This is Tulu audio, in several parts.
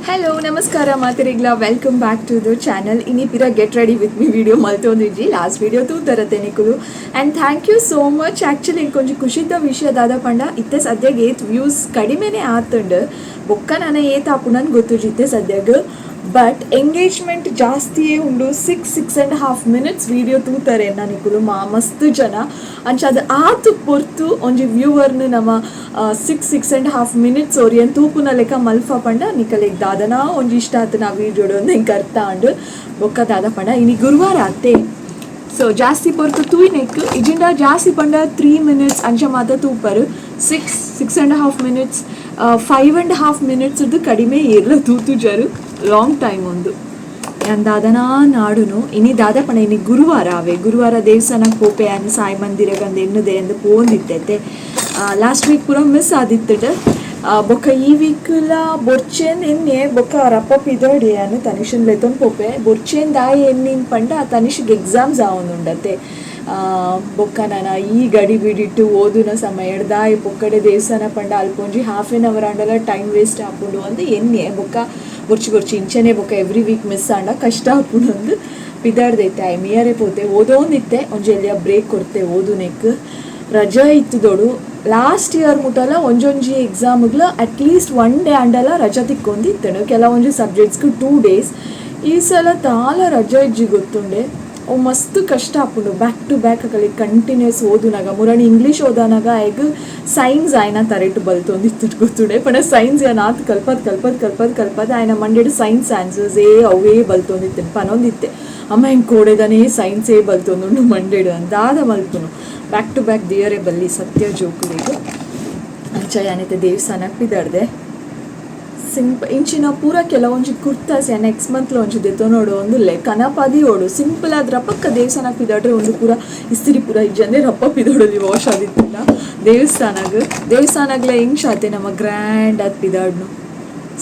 ಹಲೋ, ನಮಸ್ಕಾರ ಮಾತೆರೆಗ್ಲ. Welcome back to the channel. ಇನಿ ಪಿರ get ready with me video ಮಲ್ತೊಂದಿಜ್ಜಿ. Last video ತೂತರತೆ ನಿಕುಲು, and thank you so much. Actually ಇಂಕೊಂಜಿ ಖುಷಿದ ವಿಷಯ ದಾದ ಪಂಡ, ಇತ್ತೆ ಸದ್ಯಗ್ ಏತ್ ವ್ಯೂಸ್ ಕಡಿಮೆನೆ ಆತುಂಡು. ಬೊಕ್ಕ ನನ ಏತ್ ಆಪುಂಡನ್ ಗೊತ್ತುಜಿ ಇತ್ತೆ ಸದ್ಯಗ್. ಬಟ್ ಎಂಗೇಜ್ಮೆಂಟ್ ಜಾಸ್ತಿಯೇ ಉಂಡು. 6, 6.5 minutes video ತೂತಾರೆ ನಿಕುಲು ಮಾ ಮಸ್ತ್ ಜನ. ಅಂಚ ಅದು ಆತು ಪೊರ್ತು ಒಂಜಿ ವ್ಯೂವರ್ನ ನಮ್ಮ 6, 6.5 minutes Orion ತೂಪುನ ಲೆಕ್ಕ ಮಲ್ಪ ಪಂಡ ನಿಕಲೆಗ್ ದಾದನಾ ಒಂಜಿ ಇಷ್ಟ ಆತು ನಾ ವೀಡಿಯೋಡು ಎಂಕ್ ಅರ್ಥ ಆಂಡ್. ಬೊಕ್ಕ ದಾದ ಪಂಡ, ಇನಿ ಗುರುವಾರ ಅತ್ತೆ, ಸೊ ಜಾಸ್ತಿ ಪೊರ್ತು ತೂಯ್ನೆಕ್ ಇಜಿಂಡ ಜಾಸ್ತಿ ಪಂಡ 3 ಮಿನಿಟ್ಸ್ ಅಂಚ ಮಾತ ತೂಪರು. 6, 6.5 minutes, 5.5 minutes ಕಡಿಮೆ ಏರ್ಲ ತೂತುಜರು. ಲಾಂಗ್ ಟೈಮ್ ಒಂದು. ಯಾನ್ ದಾದನಾ ನಾಡುನು. ಇನಿ ದಾದ ಪಂಡ, ಇನಿ ಗುರುವಾರ ಅವೆ. ಗುರುವಾರ ದೇವಸ್ಥಾನಕ್ಕೆ ಪೋಪೆ ಅನ್, ಸಾಯಿ ಮಂದಿರಗಂದು ಎನ್ನುದೆ ಅಂದ್ ಪೋಂದಿತ್ತೈತೆ. ಲಾಸ್ಟ್ ವೀಕ್ ಪೂರ ಮಿಸ್ ಆದಿತ್ತುಂಡು. ಬೊಕ್ಕ ಈ ವೀಕ್ಲ ಬೊರ್ಚೇನ್ ಎನ್ನೆ. ಬೊಕ್ಕ ರಪ್ಪ ಪಿದಡಿ ಅನ್ನು ತನಿಷನ್ ಲೆತೊಂದು ಪೋಪೆ. ಬೊರ್ಚೇನ್ ದಾಯಿ ಎನ್ನಿನ್ ಪಂಡ, ತನಿಷ್ಗೆ ಎಕ್ಸಾಮ್ಸ್ ಆವೊಂದುಂಡತೆ. ಬೊಕ್ಕ ನಾನ ಈ ಗಡಿ ಬಿಡಿಟ್ಟು ಓದುನ ಸಮಯ ದಾಯಿ ಪೊಕ್ಕಡೆ ದೇವಸ್ಥಾನ ಪಂಡ ಅಲ್ಪ ಒಂಜಿ ಹಾಫ್ ಎನ್ ಅವರ್ ಆಂಡಲ ಟೈಮ್ ವೇಸ್ಟ್ ಆಪುಂಡು ಅಂದ್ ಎನ್ನೆ. ಬೊಕ್ಕ ಬೊರ್ಚಿ ಬೊರ್ಚಿ ಇಂಚನೆ ಬೊಕ್ಕ ಎವ್ರಿ ವೀಕ್ ಮಿಸ್ ಆಂಡ ಕಷ್ಟ ಆಪುಂಡು ಅಂದ್ ಪಿದಾಡ್ದೈತೆ. ಆಯ್ ಮಿಯರೆ ಪೋತೆ, ಓದೋಂದಿತ್ತೆ. ಒಂಜಿ ಎಲ್ಯ ಬ್ರೇಕ್ ಕೊರ್ತೆ ಓದುನೆಕ್. ರಜಾ ಇತ್ತದೋಡು. ಲಾಸ್ಟ್ ಇಯರ್ ಮುಟಲ ಒಂಜೊಂಜಿ ಎಕ್ಸಾಮ್ಗ್ಲ ಅಟ್ಲೀಸ್ಟ್ ಒನ್ ಡೇ ಆಂಡಲ ರಜಾ ತಿಕ್ಕೊಂದಿತ್ತುಂಡು, ಕೆಲವೊಂಜಿ ಸಬ್ಜೆಕ್ಟ್ಸ್ಗೆ 2 ಡೇಸ್. ಈ ಸಲ ದಾಲ ರಜಾ ಇಜ್ಜಿ ಗೊತ್ತುಂಡೆ. ಅವು ಮಸ್ತ್ ಕಷ್ಟ ಆಪುಂಡು ಬ್ಯಾಕ್ ಟು ಬ್ಯಾಕ್ ಅಕಲಿ ಕಂಟಿನ್ಯೂಸ್ ಓದುನಾಗ. ಮುರಣಿ ಇಂಗ್ಲೀಷ್ ಓದನಾಗ ಆಯ್ಗ್ ಸೈನ್ಸ್ ಆಯ್ನ ತರೆಟು ಬಲ್ತೊಂದಿತ್ತು ಗೊತ್ತುಂಡೆ. ಪಂಡ ಸೈನ್ಸ್ ಏನ್ ಆತ್ ಕಲ್ಪದ್ ಕಲ್ಪದ್ ಕಲ್ಪದ್ ಕಲ್ಪದ್ ಆಯ್ನ ಮಂಡೆಡ್ ಸೈನ್ಸ್ ಆನ್ಸರ್ಸ್ ಏ ಅವೇ ಬಲ್ತೊಂದಿತ್ತು. ಪನೊಂದಿತ್ತೆ, ಅಮ್ಮ ಹೆಂಗೆ ಕೋಡೆದನೇ ಸೈನ್ಸೇ ಬಲ್ತೊಂದುಂಡು ಮಂಡೆಡು ಅಂತ. ದಾದ ಮಲ್ಪುನು, ಬ್ಯಾಕ್ ಟು ಬ್ಯಾಕ್ ದಿಯರೆ ಬಲ್ಲಿ ಸತ್ಯ ಜೋಕುಲೆಗ್. ಅಂಚ ಯಾನಿತ್ತೆ ದೇವಸ್ಥಾನಕ್ಕೆ ಪಿದಡ್ದೆ. ಇಂಚಿನ ಪೂರ ಕೆಲವೊಂಜಿ ಕುರ್ತಾಸ್ ನೆಕ್ಸ್ಟ್ ಮಂತ್ ಒಂಜಿ ದೆತ್ತೊನೊಡು ಒಂದುಲ್ಲೆ. ಕನಪಾದಿ ಓಡು ಸಿಂಪಲ್ ಆದ್ ರಪಕ್ಕ ದೇವಸ್ಥಾನಕ್ಕೆ ಪಿದಾಡ್ರೆ ಒಂದು ಪೂರ ಇಸ್ತ್ರಿ ಪೂರ ಇಜ್ಜಂದೆ ರಪ್ಪ ಪಿದೋಡಲಿ ವಾಶ್ ಆದಿತ್ತಿಲ್ಲ ದೇವಸ್ಥಾನಗ್. ದೇವಸ್ಥಾನಗ್ಲ ಎಂಚ ಆತೆ, ನಮ್ಮ ಗ್ರ್ಯಾಂಡ್ ಆದ್ ಪಿದಾಡ್ನು,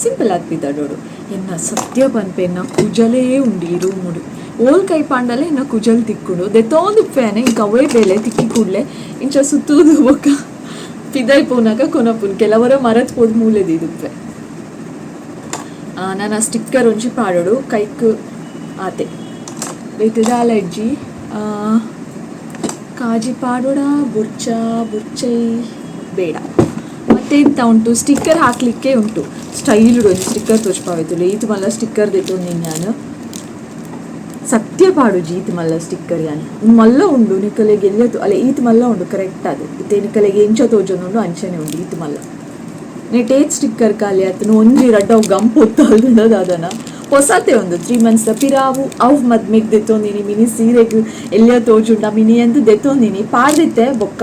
ಸಿಂಪಲ್ ಆದ್ ಪಿದಾಡೋಡು. ಎನ್ನ ಸತ್ಯ ಪನ್ಪೆ, ಎನ್ನ ಕುಜಲೇ ಉಂಡು ಈ ರೂಮುಡು. ಓಲ್ ಕೈ ಪಾಂಡಲೆ ಎನ್ನ ಕುಜಲ್ ತಿಕ್ಕುಂಡು. ದೆತ್ತೊಂದು ಫ್ಯಾನ್ ಇಂಕ ಅವೇ ಬೇಲೆ ತಿಕ್ಕಿ ಕೂಡ್ಲೆ ಇಂಚ ಸುತ್ತೂದು ಬೊಕ್ಕ ಪಿದಾಯ್ ಪೋನಾಗ ಕೊನಪುನ್. ಕೆಲವರ ಮರತ್ ಪೋದು ಮೂಲೆ ದೀದುಪ್ಪೆ. ನಾನು ಆ ಸ್ಟಿಕ್ಕರ್ ಒಂಜಿ ಪಾಡೋಡು ಕೈಕ್ ಆತೆ. ಬೇತೆ ದಾಲ ಇಜ್ಜಿ. ಕಾಜಿ ಪಾಡೋಡ ಬುರ್ಚ ಬುರ್ಚೈ ಬೇಡ. ಮತ್ತೆ ಎಂತ ಉಂಟು? ಸ್ಟಿಕ್ಕರ್ ಹಾಕ್ಲಿಕ್ಕೆ ಉಂಟು. ಸ್ಟೈಲ್ ಒಂಜಿ ಸ್ಟಿಕ್ಕರ್ ತೋಚ್ಪಾವೈತುಲೆ. ಈತ್ ಮಲ್ಲ ಸ್ಟಿಕ್ಕರ್ ದೆತ್ತೊಂದಿನಿ ನಾನು. ಸತ್ಯ ಪಾಡುಜಿ, ಈತ್ ಮಲ್ಲ ಸ್ಟಿಕ್ಕರ್ ಯಾನ್. ಮಲ್ಲ ಉಂಡು ನಿಕಲೆಗ್ ಎಲ್ಯತು ಅಲ್ಲ, ಈತ್ ಮಲ್ಲ ಉಂಡು ಕರೆಕ್ಟ್ ಅದು. ಇತ್ತೆ ನಿಕಲೆಗ್ ಎಂಚ ತೋಜೊಂದುಂಡು ಅಂಚನೆ ಉಂಡು ಈತ್ ಮಲ್ಲ. ನೆಟ್ ಏತ್ ಸ್ಟಿಕ್ಕರ್ ಖಾಲಿ ಆತನು? ಒಂಜಿ ರಡ್ಡ ಅವು ಗಂಪು ಹೊತ್ತಲ್ದುಂಡ ದಾದನ. ಹೊಸತೆ ಒಂದು 3 ಮಂತ್ಸ್ ದ ಪಿರಾವು ಅವು ಮದ್ಮೆಗ್ ದೆತ್ತೊಂದಿನಿ. ಮಿನಿ ಸೀರೆಗ್ ಎಲ್ಲಿಯ ತೋಜುಂಡ ಮಿನಿ ಅಂತ ದೆತ್ತೊಂದಿನಿ. ಪಾಡ್ದಿತ್ತೆ, ಬೊಕ್ಕ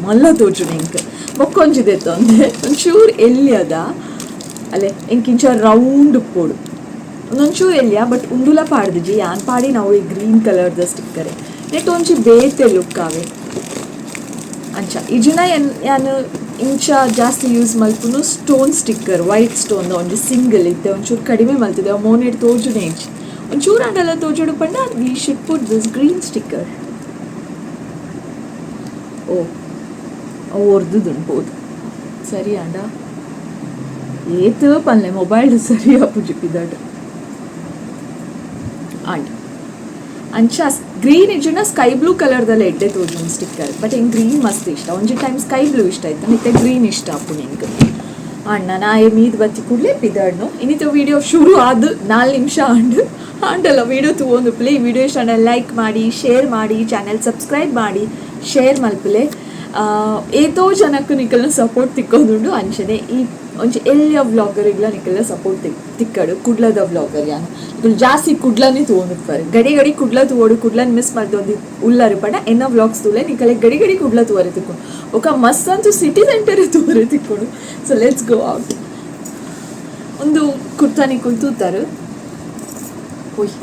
ಮಲ್ಲ ತೋಜುಂಡು ಎಂಕ್. ಬೊಕ್ಕ ಒಂಜಿ ದೆತ್ತೊಂದೆ, ಒಂಚೂರು ಎಲ್ಲಿ ಅದ ಅಲ್ಲೇ ಎಂಕಿಂಚ ರೌಂಡ್ ಉಪ್ಪೋಡು, ಒಂದೊಂಚೂರು ಎಲ್ಲಿಯ. ಬಟ್ ಉಂದುಲ ಪಾಡ್ದಿಜಿ ಯಾನ್. ಪಾಡಿ ನಾವು ಈ ಗ್ರೀನ್ ಕಲರ್ದ ಸ್ಟಿಕ್ಕರ್. ನೆಟ್ ಒಂಜಿ ಬೇತೆ ಲುಕ್ ಆವೆ ಅಂಚ. ಇಜಿನ ಎನ್ ಯಾನ್ ಇಂಚ ಜಾಸ್ತಿ ಯೂಸ್ ಮಲ್ಪುನು ಸ್ಟೋನ್ ಸ್ಟಿಕ್ಕರ್, ವೈಟ್ ಸ್ಟೋನ್ ಒಂಜಿ ಸಿಂಗಲ್. ಇತ್ತೆ ಒಂಚೂರು ಕಡಿಮೆ ಮಲ್ತಿದೆ. ಅವು ಮೋನೆಡ್ ತೋಜುನೆ ಇಂಚಿ ಒಂಚೂರು ಆಂಡಲ ತೋಜುಡು ಪಂಡ we should put this green sticker. ಓ, ಅವು ಒರ್ದುದುಂಬೋದು. ಸರಿ ಆಂಡ ಏತ್ ಪನ್ಲೆ, ಮೊಬೈಲ್ ಸರಿ ಆಪುಜಿ ಪಿದಡ್ ಆಂಡ್. ಅಂಚ ಗ್ರೀನ್ ಇಜ್ಜಿಂಡ ಸ್ಕೈ ಬ್ಲೂ ಕಲರ್ದಲ್ಲಿ ಎಡ್ಡೆ ತೋಜುಂಡು ಸ್ಟಿಕ್ಕರ್. ಬಟ್ ಎಂಕ್ ಗ್ರೀನ್ ಮಸ್ತ್ ಇಷ್ಟ. ಒಂಜಿ ಟೈಮ್ ಸ್ಕೈ ಬ್ಲೂ ಇಷ್ಟ ಆಯ್ತು, ಇತ್ತೆ ಗ್ರೀನ್ ಇಷ್ಟ ಆಪುಂಡು ಎಂಕ್. ಅಣ್ಣ ನಾಯೆ ಮೀದ್ ಬತ್ತಿ ಕೂಡಲೇ ಪಿದಡ್ನು. ಇನ್ನಿತ ವಿಡಿಯೋ ಶುರು ಆದ್ 4 ನಿಮಿಷ ಆಂಡ್. ಆಂಡಲ್ಲ ವಿಡಿಯೋ ತೂವೊಂದು ಪ್ಲೇ. ವಿಡಿಯೋ ಇಷ್ಟ ಲೈಕ್ ಮಾಡಿ, ಶೇರ್ ಮಾಡಿ, ಚಾನೆಲ್ ಸಬ್ಸ್ಕ್ರೈಬ್ ಮಾಡಿ, ಶೇರ್ ಮಲ್ಪುಲೆ. ಏತೋ ಜನಕ್ಕೆ ನಿಕಲ್ನ ಸಪೋರ್ಟ್ ತಿಕ್ಕೊಂದುಂಡು. ಅಂಚನೆ ಈ ಒಂಜಿ ಎಲ್ಲಿಯ ವ್ಲಾಗರಿಗ್ಲ ನಿಕಲ್ನ ಸಪೋರ್ಟ್ ತಿಕ್ಕಡು. ಕುಡ್ಲದ ವ್ಲಾಗರ್ ಯಾನು. ನಿಕುಲು ಜಾಸ್ತಿ ಕುಡ್ಲನೇ ತೂವೊಂದುಪ್ಪರು. ಗಡಿ ಗಡಿ ಕುಡ್ಲ ತೂವೊಡು, ಕುಡ್ಲನ್ ಮಿಸ್ ಮಲ್ತೊಂದು ಉಲ್ಲರು ಪಂಡ ಎನ್ನ ವ್ಲಾಗ್ಸ್ ತೂಲೆ, ನಿಕಲೆ ಗಡಿ ಗಡಿ ಕುಡ್ಲ ತೂವರೆ ತಿಕ್ಕೊಂಡು. ಬೊಕ ಮಸ್ತ್ ಅಂತೂ ಸಿಟಿ ಸೆಂಟರ್ ತೂವರೆ ತಿಕ್ಕೊಂಡು. So let's go out. ಒಂದು ಕುರ್ತಾ ನಿಕುಲು ತೂತಾರು. ಓಯ್,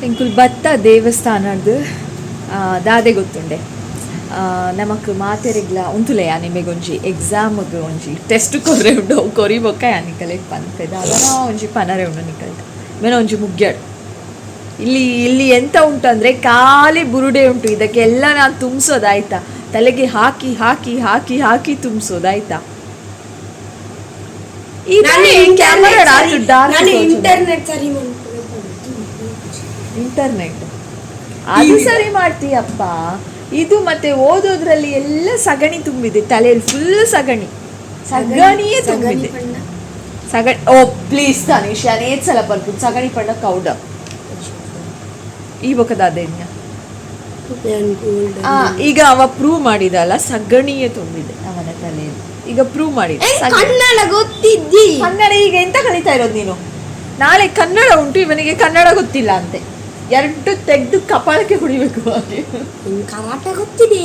ಎಂಕುಲು ಬತ್ತ ದೇವಸ್ಥಾನದ ದಾದೆ ಗೊತ್ತುಂಡೆ ನಮಕ್ ಮಾತೆರೆಗ್ಲ ಉಂತುಲೆ. ನಿಮಗೊಂಜಿ ಎಕ್ಸಾಮ್ಗ್ ಒಂಜಿ ಟೆಸ್ಟ್ ಕೊರ್ರೆ ಉಂಡು. ಅವು ಕೊರಿ ಬೊಕ್ಕ ಯಾನ್ ನಿಕಲೆಗ್ ಪನ್ಪೆ. ದಾದನ ಒಂಜಿ ಪನರೆ ಉಂಡು ನಿಕಲ್ಡ. ಮೇನ ಒಂಜಿ ಮುಗ್ಯಡ್. ಇಲ್ಲಿ ಇಲ್ಲಿ ಎಂತ ಉಂಟು ಅಂದರೆ ಖಾಲಿ ಬುರುಡೆ ಉಂಟು. ಇದಕ್ಕೆಲ್ಲ ನಾನು ತುಂಬಿಸೋದಾಯ್ತಾ, ತಲೆಗೆ ಹಾಕಿ ಹಾಕಿ ಹಾಕಿ ಹಾಕಿ ತುಂಬಿಸೋದಾಯ್ತಾ. ಇಂಟರ್ನೆಟ್ ಸರಿ, ಇಂಟರ್ನೆಟ್ ಅದು ಸರಿ ಮಾಡ್ತೀಯಪ್ಪ. ಇದು ಮತ್ತೆ ಓದೋದ್ರಲ್ಲಿ ಎಲ್ಲ ಸಗಣಿ ತುಂಬಿದೆ, ತಲೆಯಲ್ಲಿ ಫುಲ್ ಸಗಣಿ, ಸಗಣಿಯೇ ತುಂಬಿದೆ. ಸಗಣಿ ಓ ಪ್ಲೀಸ್ ತನೀಶ್, ನಾನು ಏತ್ ಸಲ ಪನ್ಪುದು ಸಗಣಿ ಪಂಡ ಕೌಡ ಈ ಬೊಕದಾದೆನ್ಯ. ಈಗ ಅವ ಪ್ರೂವ್ ಮಾಡಿದಲ್ಲ, ಸಗಣಿಯೇ ತುಂಬಿದೆ ಅವನ ತಲೆಯಲ್ಲಿ. ಈಗ ಪ್ರೂವ್ ಮಾಡಿದ. ಕನ್ನಡ ಗೊತ್ತಿದ್ದಿ? ಕನ್ನಡ ಈಗ ಎಂತ ಕಲಿತಾ ಇರೋದು ನೀನು? ನಾಳೆ ಕನ್ನಡ ಉಂಟು, ಇವನಿಗೆ ಕನ್ನಡ ಗೊತ್ತಿಲ್ಲ ಅಂತೆ. ಎರಡು ತೆಗೆದು ಕಪಾಳಕ್ಕೆ ಹೊಡಿಬೇಕು ಹಾಗೆ. ಕರಾಟೆ ಗೊತ್ತಿದೆ.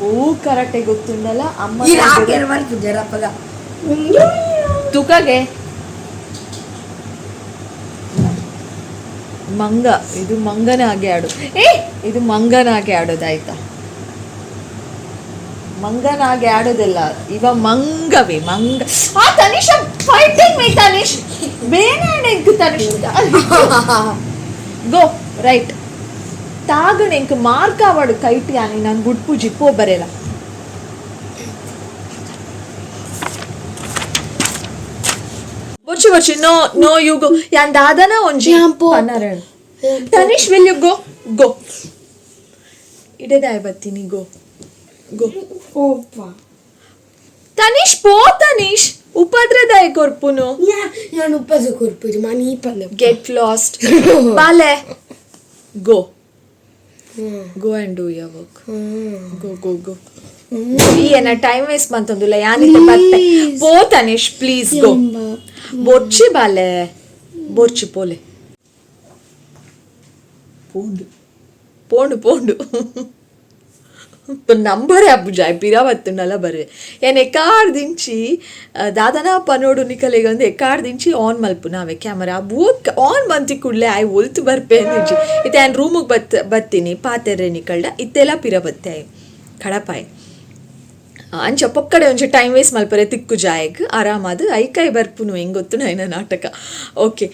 ಓ ಕರಾಟೆ ಗೊತ್ತುಂಡಲ್ಲ ಅಮ್ಮ. ತುಕಾಗೆ ಮಂಗ, ಇದು ಮಂಗನ ಹಾಗೆ ಆಡು. ಏ ಇದು ಮಂಗನ ಹಾಗೆ ಆಡೋದಾಯ್ತಾ? ಮಂಗನ ಹಾಗೆ ಆಡೋದಿಲ್ಲ, ಇವ ಮಂಗವೇ ಮಂಗ. ಆ ತನಿಷ್ ಫೈಟಿಂಗ್ ಮೀ ತನಿಷ್, ಬೇನೆ ತನಿಷ್ ಗೋ ರೈಟ್ ತಾಗಣ ಎಂಕ್ ಮಾರ್ಕ್ ಆವಡು ಕೈಟಿ ಆನಿ ನಾನು ಗುಡ್ಪುಜಿ ಪೋ ಬರೆಲ್ಲ. ಬೊಚ್ಚಿ ಬೊಚ್ಚಿ ನೋ ನೋ you go ಯಾನ್ ದಾದನ ಒಂಜಿ ಪನ್ನರಡು. Tanish will you go go ಇಡದಾಯ್ ಬತ್ತೀನಿ ಗೋ ಗೋ ತನಿಷ್ ಪೋ ತನಿಷ್ ಉಪದ್ರದಾಯ ಕೊರ್ಪುನು. ನಾನು ಉಪದ್ರ ಕೊರ್ಪುಜಿ ಮಾನಿ ಪಂದ. ಗೆಟ್ ಲಾಸ್ಟ್ ಬಾಲೆ go go and do your work go go go. ಈ ಏನ ಟೈಮ್ ವೇಸ್ಟ್ ಮಂತೊಂದುಲ್ಲ ಯಾನಿತ ಬತ್ತೆ ಪೋ ತನಿಷ್ ಪ್ಲೀಸ್ ಗೋ ಬೊರ್ಚಿ ಬಾಲೆ ಬೊರ್ಚಿ ಪೋಲೆ ಪೋಂಡು ಪೋಂಡು ಪೋಂಡು ನಂಬರೇ ಅಪ್ಪುಜಾಯ್ ಪಿರ ಬತ್ತುಂಡಲ ಬರ್ವೆ ಏನ್ ಎಕ್ಕಾರ್ದಿಂಚಿ ದಾದನ ಪನೋಡು ನಿಕಲೆಗ್ ಅಂದ್ ಎಕ್ಕಾರ್ದಿಂಚಿ ಆನ್ ಮಲ್ಪು ನಾವೇ ಕ್ಯಾಮರಾ ಬೂತ್ ಆನ್ ಮಂತಿ ಕೂಡ್ಲೆ ಆಯ್ ಒಲ್ತು ಬರ್ಪೆ ಅಂದಿಜ್ಜಿ. ಇತ್ತೆ ಆನ್ ರೂಮುಗ್ ಬತ್ ಬತ್ತೀನಿ ಪಾತೆರ್ರೆ ನಿಕಲ್ಡ ಇತ್ತೆಲ ಪಿರ ಬತ್ತೆ ಆಯ್ ಕಡಪಾಯ್ ಅಂಚ ಪೊಕ್ಕಡೆ ಒಂಜಿ ಟೈಮ್ ವೇಸ್ಟ್ ಮಲ್ಪರೆ ತಿಕ್ಕು ಜಾಯಗ್ ಆರಾಮಾದ್ ಐಕೈ ಬರ್ಪುನು ಹೆಂಗ್ ಗೊತ್ತು ಐನ ನಾಟಕ. ಓಕೆ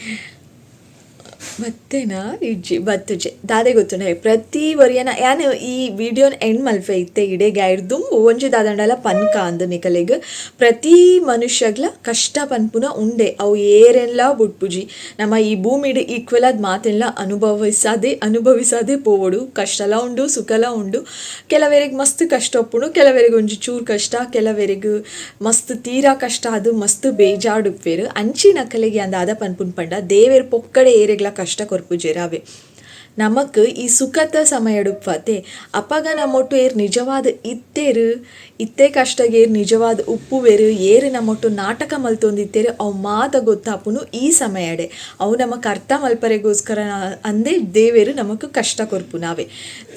ಬತ್ತೆನಾ ಇಜ್ಜಿ ಬತ್ತುಜೆ ದಾದೆ ಗೊತ್ತುಂಡ ಪ್ರತಿ ಒರಿಯನ ಯಾನ್ ಈ ವಿಡಿಯೋನ್ ಎಂಡ್ ಮಲ್ಪೆ ಇತ್ತೆ ಇಡೆಗ್ ಆಯ್ಡ್ ದುಂಬು ಒಂಜಿ ದಾದಂಡಲ ಪನ್ಕ ಅಂದ್ ನಿಕಲೆಗ್ ಪ್ರತಿ ಮನುಷ್ಯಗ್ಲ ಕಷ್ಟ ಪನ್ಪುನ ಉಂಡೆ ಅವು ಏರೆನ್ಲ ಬುಡ್ಪುಜಿ. ನಮ್ಮ ಈ ಭೂಮಿಡ್ ಈಕ್ವಲ್ ಆದ್ ಮಾತೆನ್ಲ ಅನುಭವಿಸದೆ ಅನುಭವಿಸದೆ ಪೋವೊಡು. ಕಷ್ಟಲ ಉಂಡು ಸುಖಲ ಉಂಡು. ಕೆಲವೆರೆಗ್ ಮಸ್ತ್ ಕಷ್ಟ ಉಪ್ಪುಂಡು, ಕೆಲವೆರೆಗ್ ಒಂಜಿ ಚೂರು ಕಷ್ಟ, ಕೆಲವೆರೆಗ್ ಮಸ್ತ್ ತೀರಾ ಕಷ್ಟ ಆದ್ ಮಸ್ತ್ ಬೇಜಾರ್ಡ್ ಉಪ್ಪುವೆರ್. ಅಂಚಿನಕಲೆಗ್ ಯಾನ್ ದಾದ ಪನ್ಪುನ್ ಪಂಡ ದೇವೆರ್ ಪೊಕ್ಕಡೆ ಏರೆಗ್ಲ ಕಷ್ಟ ಕೊರ್ಪುಜೆರ್ ಅವೆ ನಮಕ್ ಈ ಸುಖತ ಸಮಯಡುಪ್ಪತೆ ಅಪಗ ನಮ್ಮೊಟ್ಟು ಏರ್ ನಿಜವಾದ ಇತ್ತೇರು ಇತ್ತೆ ಕಷ್ಟಗೆ ಏರ್ ನಿಜವಾದ ಉಪ್ಪುವೆರು ಏರು ನಮ್ಮೊಟ್ಟು ನಾಟಕ ಮಲ್ತೊಂದಿತ್ತೇರು ಅವು ಮಾತ ಗೊತ್ತಾಪುನು ಈ ಸಮಯಡೆ. ಅವು ನಮಕ್ ಅರ್ಥ ಮಲ್ಪರೆಗೋಸ್ಕರ ಅಂದೇ ದೇವೆರು ನಮಕ್ ಕಷ್ಟ ಕೊರ್ಪುನಾವೆ.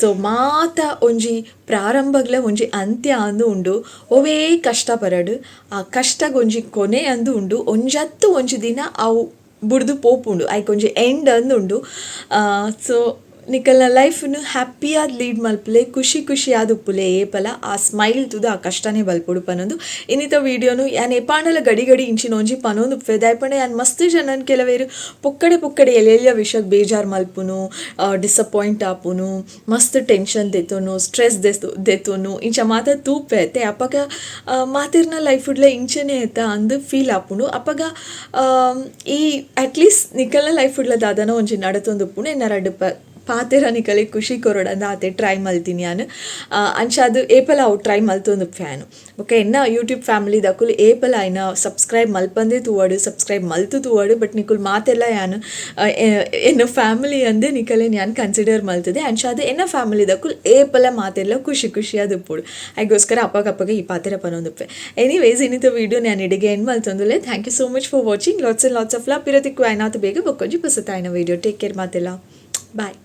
ಸೊ ಮಾತ ಒಂಜಿ ಪ್ರಾರಂಭಗ್ಲ ಒಂಜಿ ಅಂತ್ಯ ಅಂದು ಉಂಡು. ಒವೇ ಕಷ್ಟ ಪರಡು ಆ ಕಷ್ಟಗೊಂಜಿ ಕೊನೆ ಅಂದು ಉಂಡು. ಒಂಜತ್ತು ಒಂಜಿ ದಿನ ಅವು ಬುಡ್ದು ಪೋಪುಂಡು ಐಕ್ ಒಂಜಿ ಎಂಡ್ ಅಂದುಂಡು. ಸೊ ನಿಕಲ್ನ ಲೈಫ್ನು ಹ್ಯಾಪಿಯಾದ್ ಲೀಡ್ ಮಲ್ಪುಲೆ, ಖುಷಿ ಖುಷಿಯಾದ್ ಉಪ್ಪುಲೆ ಏಪಲ ಆ ಸ್ಮೈಲ್ ತೂದು ಆ ಕಷ್ಟನೇ ಬಲ್ಪೊಡು ಪನೊಂದು ಇನ್ನಿತ ವಿಡಿಯೋನು ಯಾನ್ ಏಪಾಂಡಲ ಗಡಿ ಗಡಿ ಇಂಚಿನ ಒಂಜಿ ಪನೊಂದು ಉಪ್ಪುವೆ. ದಾಯೆ ಪಂಡ ಯಾನ್ ಮಸ್ತ್ ಜನನ್ ಕೆಲವೇರು ಪೊಕ್ಕಡೆ ಪೊಕ್ಕಡೆ ಎಲ್ಲೆಲ್ಲ ವಿಷಯಕ್ಕೆ ಬೇಜಾರು ಮಲ್ಪುನು, ಡಿಸಪಾಯಿಂಟ್ ಆಪುನು, ಮಸ್ತ್ ಟೆನ್ಷನ್ ದೆತ್ತೊನು, ಸ್ಟ್ರೆಸ್ ದೆತ್ತೊನು ಇಂಚ ಮಾತ ತೂಪೆ ಅತ್ತೆ. ಅಪಗ ಮಾತೆರ್ನ ಲೈಫುಡ್ಲ ಇಂಚನೆ ಆಯ್ತಾ ಅಂದ್ ಫೀಲ್ ಆಪುಂಡು. ಅಪಗ ಈ ಅಟ್ಲೀಸ್ಟ್ ನಿಕಲ್ನ ಲೈಫುಡ್ಲ ದಾದನ ಒಂಜಿ ನಡತೊಂದು ಉಪ್ಪುಂಡು ಎನ್ನ ರಡ್ಡ್ ಪಾತೆರ ನಿಕಲೆಗ್ ಖುಷಿ ಕೊರೊಡಂದ್ ಆತೆ ಟ್ರೈ ಮಲ್ತೀನಿ ಯಾನ್. ಅಂಚಾದ್ ಏಪಲ ಅವು ಟ್ರೈ ಮಲ್ತೊಂದು ಫ್ಯಾನು. ಬೊಕ ಎನ್ನ ಯೂಟ್ಯೂಬ್ ಫ್ಯಾಮಿಲಿ ದಕುಲು ಏಪಲ ಐನ ಸಬ್ಸ್ಕ್ರೈಬ್ ಮಲ್ಪಂದೆ ತೂವಡ್ ಸಬ್ಸ್ಕ್ರೈಬ್ ಮಲ್ತು ತೂವಡ್ ಬಟ್ ನಿಕುಲು ಮಾತೆಲ್ಲ ಯಾನ್ ಎನ್ನ ಫ್ಯಾಮಿಲಿ ಅಂದೆ ನಿಕಲೆನ್ ಯಾನ್ ಕನ್ಸಿಡರ್ ಮಲ್ತದೆ. ಅಂಚಾದ್ ಎನ್ನ ಫ್ಯಾಮಿಲಿ ದಕುಲು ಏಪಲ ಮಾತೆಲ್ಲ ಖುಷಿ ಖುಷಿಯಾದ್ ಉಪ್ಪೊಡು ಐಗೋಸ್ಕರ ಅಪಗಪಗ ಈ ಪಾತೆರ ಪನೊಂದುಪ್ಪೆ. ಎನಿವೇಸ್ ಇನ್ನಿತ ವಿಡಿಯೋ ಯಾನ್ ಇಡೆಗೆ and ಮಲ್ತೊಂದುಲ್ಲೆ. Thank you so much for watching. Lots and lots of love. ಪಿರ ತಿಕ್ಕು ಆಯ್ನಾತ್ ಬೇಗ ಬೊಕ್ಕೊಂಜಿ ಪೊಸತಾಯಿನ ವಿಡಿಯೋ. ಟೇಕ್ ಕೇರ್ ಮಾತೆಲ್ಲ. ಬಾಯ್.